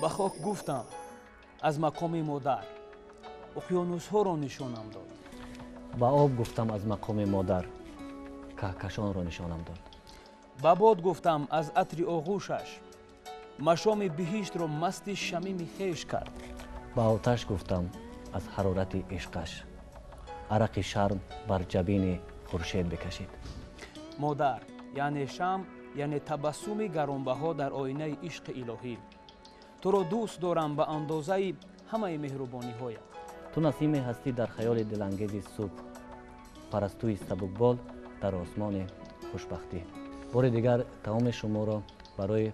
Ба хок гуфтам аз мақоми модар, уқёнусҳоро нишонам дод. Ба об гуфтам аз мақоми модар, каҳкашонро нишонам дод. Ба бод гуфтам аз атри оғӯшаш, машоми биҳиштро масти шамими хеш кард. Ба оташ гуфтам аз ҳарорати ишқаш, арақи шарм бар ҷабини хуршед бикашид. Модар яъне шам, яъне табассуми гаронбаҳо дар оинаи ишқи илоҳӣ. Туро дӯст дорам ба андозаи ҳамаи меҳрубониҳоят. Ту насиме ҳастӣ дар хаёли дилангези субҳ, парастӯи сабукбол дар осмони хушбахтӣ. Бори дигар тамоми шуморо барои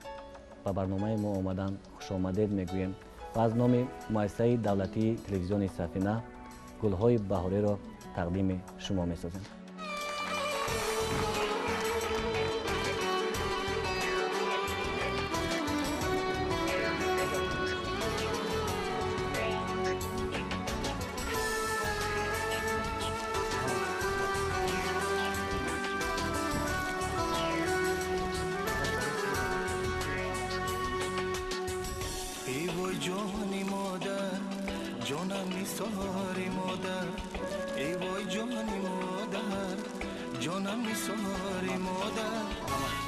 ба барномаи мо омадан хушомадед мегӯем ва аз номи муассисаи давлатии телевизиони Сафина гулҳои баҳориро тақдими шумо месозем. Ҷони модар, ҷонам нисори модар, эй вой ҷони модар, ҷонам нисори модар,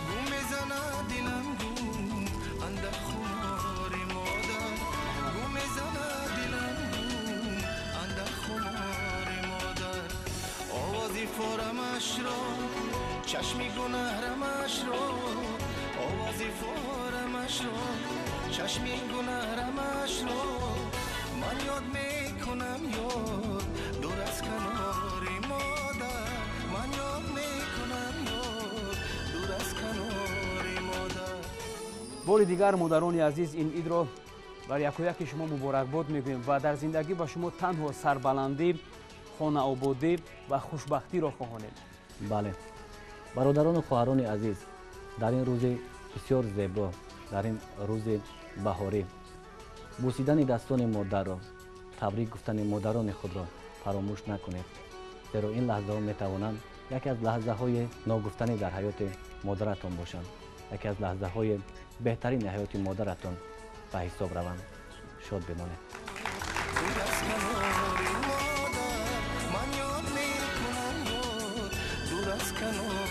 гум мезанад дилам гум андар хумори модар, гум мезанад дилам гум андар хумори модар. Овози форамашро, чашми гунаҳрамашро, овози форамашро, чашми гунаҳрамашро ман ёд мекунам, ёд дур аз канори модар, ман ёд мекунам, ёд дур аз канори модар. Бори дигар модарони азиз, ин идро бар якояки шумо муборакбод мегӯем ва дар зиндагӣ ба шумо танҳо сарбаландӣ, хонаободӣ ва хушбахтиро хоҳонем. Бале, бародарону хоҳарони азиз, дар ин рӯзи бисёр зебо, дар ин рӯзи баҳорӣ бусидани дастони модарро, табрик гуфтани модарони худро фаромӯш накунед, зеро ин лаҳзаҳо метавонанд яке аз лаҳзаҳои ногуфтанӣ дар ҳаёти модаратон бошанд, яке аз лаҳзаҳои беҳтарини ҳаёти модаратон ба ҳисоб раванд. Шод бимонед. Ман ёд мекунам, ёд дур аз канор.